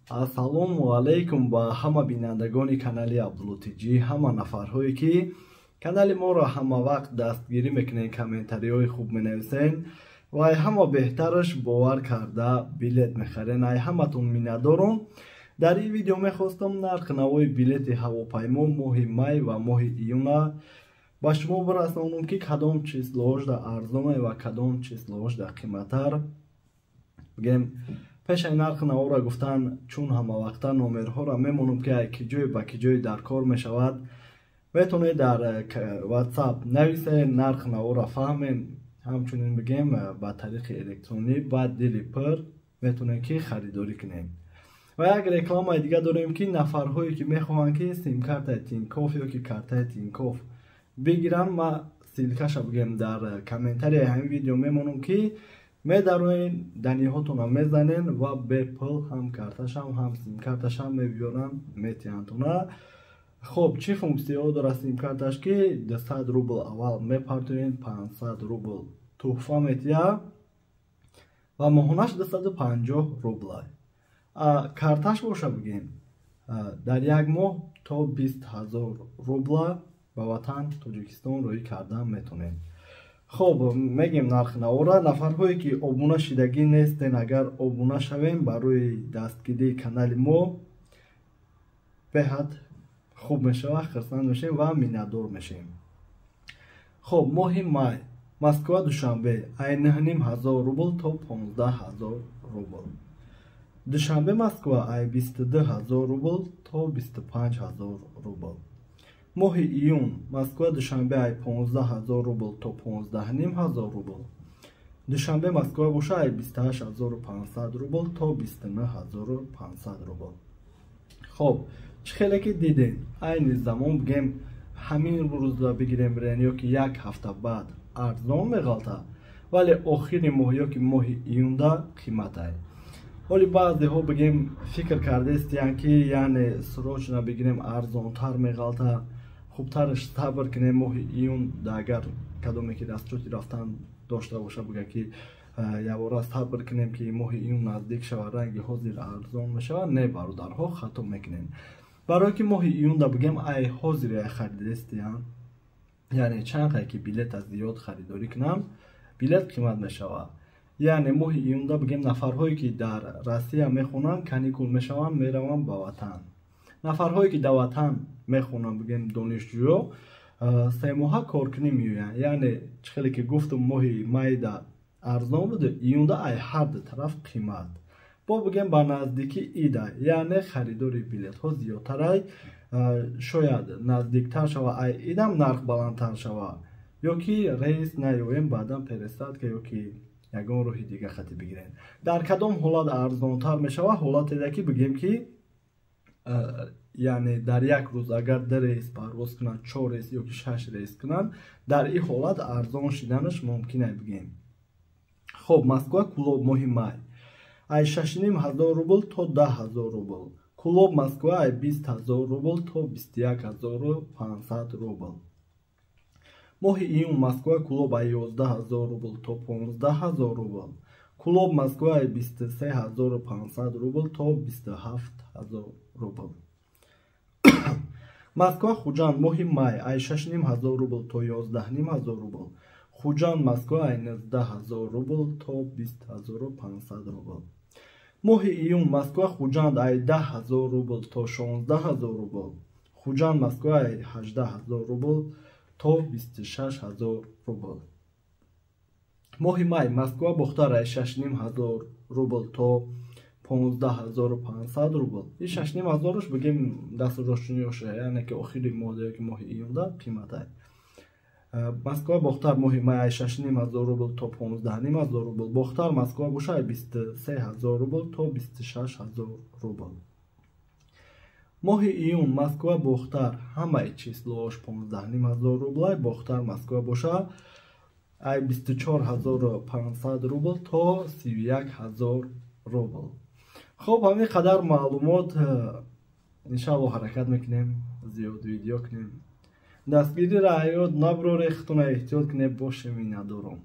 Ассалому алайкум ба ҳама бинандагони канали Абдулло Тҷ, ҳама нафарҳое, ки канали моро ҳама вақт дастгирӣ мекунед, комментариҳои хуб менависен ва ай ҳама беҳтараш бовар карда билет мехарен. Ай ҳаматон миннатдорум. Дар ин видео мехостам нархи навои билети ҳавопаймо моҳи май ва моҳи июна ба шумо бирасонам, ки кадом числоҳош да арзоне ва кадом числоҳош да қиматтар. Бигем, пешаи нархи наворо гуфтан, чун ҳамавақта номерҳоро мемонам, ки ай ки ҷое ба ки ҷое дар кор мешавад, метавонед дар WhatsApp нависед, нархи наворо фаҳмед. Ҳамчунин, бигем, ба тариқи электронӣ ба дили пур метавонед, ки харидорӣ кунед. Ва як рекламаи дига дорем, ки нафарҳое, ки мехоҳанд, ки симкартаи Тинькофф ё ки картаи Тинькофф бигиранд, ма ссылкаша, бигем, дар комментарияи ҳамин видео мемонам, ки медароен, данныеҳотонро мезанен ва бепул ҳам карташам, ҳам симкарташам мебиёранд, метиҳандтона. Хоб, чӣ функсияҳо дорад симкарташ? Ки 200 рубл аввал мепартоен, 500 рубл туҳфа метиҳа ва моҳонаш 250 рублай. Карташ боша, бигем, дар як моҳ то 20 000 рубла ба ватан Тоҷикистон роҳӣ кардан метонед. Хоб, мегем нархи навора. Нафарҳое, ки обуна шидагӣ нестен, агар обуна шавем, барои дастгирии канали мо беҳад хуб мешавад, хурсанд мешавем ва миннатдор мешавем. Хоб, моҳи май: Москва Душанбе ай 9500 рубл то 15 000 рубл, Душанбе Москва ай 22 000 рубл то 25 000 рубл. Моҳи июн: Москва Душанбе ай 15 000 рубл то 15 500 рубл, Душанбе Москва боша ай 28 500 рубл то 29 500 рубл. Хоб, чӣ хеле ки дидем, айни замон, бигем, ҳамин рӯза бигирем бирен ё ки як ҳафта баъд арзон меғалта, вале охири моҳ ё ки моҳи июнда қиматай. Ҳоли баъзеҳо, бигем, фикр кардаистиянд, ки яъне срочно бигирем, арзонтар меғалта. Хубтараш сабр кунем моҳи июн. Агар кадоме ки расчёти рафтан дошта боша, буга ки якбора сабр кунем, ки моҳи июн наздик шавад, ранги ҳозир арзон мешавад. Не, бародарҳо, хато мекунем, барое ки моҳи июнда, бигем, ай ҳозир ай харидестиян, яъне чанд қай ки билета зиёд харидорӣ кунам, билет қимат мешавад. Яъне моҳи июнда, бигем, нафарҳое, ки дар Россия мехонанд, каникул мешаванд, мераванд ба ватан. Нафарҳое, ки дар ватан мехонанд, бигем, донишҷӯё, 3 моҳа коркунӣ меоянд. Яъне чӣ хеле ки гуфтум, моҳи майда арзон буду, июнда ай ҳар ду тараф қимат. Бо, бигем, ба наздикӣ ида, яъне харидори билетҳо зиёдтарай. Шояд наздиктар шава, ай идам нарх баландтар шава ё ки рейс наёем, баъдан пересадка ё ки ягон роҳи дига хати бигирем. Дар кадом ҳолат арзонтар мешава? Ҳолатеда ки, бигем, ки яъне дар як рӯз агар ду рейс парвоз кунанд, чор рейс ё ки шаш рейс кунанд, дар ин ҳолат арзон шиданаш мумкин, бигем. Хоб, Москва Кӯлоб моҳи май ай 6500 рубл то 10 000 рубл, Кӯлоб Москва ай 20 000 рубл то 21 500 рубл. Моҳи июн: Москва Кӯлоб ай 11 000 рубл то 15 000 рубл, Кӯлоб Москва ай 23 500 рубл то 27 000 рубл. Москва Хуҷанд моҳи май ай 6500 рубл то 11 500 рубл, Хуҷанд Москва ай 19 000 рубл то 20 500 рубл. Моҳи июн: Москва Хуҷанд ай 10 000 рубл то 16 000 рубл, Хуҷанд Москва ай 18 000 рубл то 26 000 рубл. Моҳи май: Москва Бохтар ай 6500 рубл то 15 500 рубл. И 6500-уш, бигем, дастрӯшниёша, яъне ки охири моҳ ё ки моҳи июнда қиматай. Москва Бохтар моҳи май ай 6500 рубл то 15 500 рубл, Бохтар Москва боша ай 23 000 рубл то 26 000 рубл. Моҳи июн: Москва Бохтар ҳамаи числоаш 15 500 рублай, Бохтар Москва боша ай 24 500 рубл то 31 000 рубл. Хоб, ҳамин қадар маълумот. Иншаалло, ҳаракат мекунем, зиёд видео кунем. Дастгириро ҳаёт наброре, худтона эҳтиёт кунед, боше, миннатдорум.